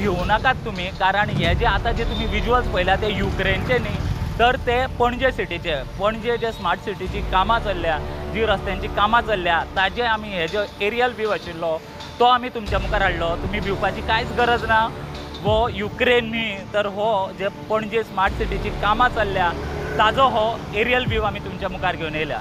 भिवू नाकात तुमी, कारण हे जे आतां जे तुमी विज्युअल्स पळयल्या ते युक्रेनचे न्ही तर ते पणजे सिटीचे, पणजे जे स्मार्ट सिटीची कामां चल्ल्या, जी रस्त्यांची कामां चल्ल्या ताजे आमी हे जो एरियल व्यू आशिल्लो तो आमी तुमच्या मुखार हाडलो। तुमी भिवपाची कांयच गरज ना, हो युक्रेन न्ही तर हो जे पणजे स्मार्ट सिटीची कामां चल्ल्या ताजो हो एरियल व्यू आमी तुमच्या मुखार घेवन येयल्या।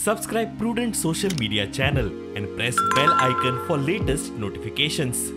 Subscribe Prudent Social Media channel and press bell icon for latest notifications.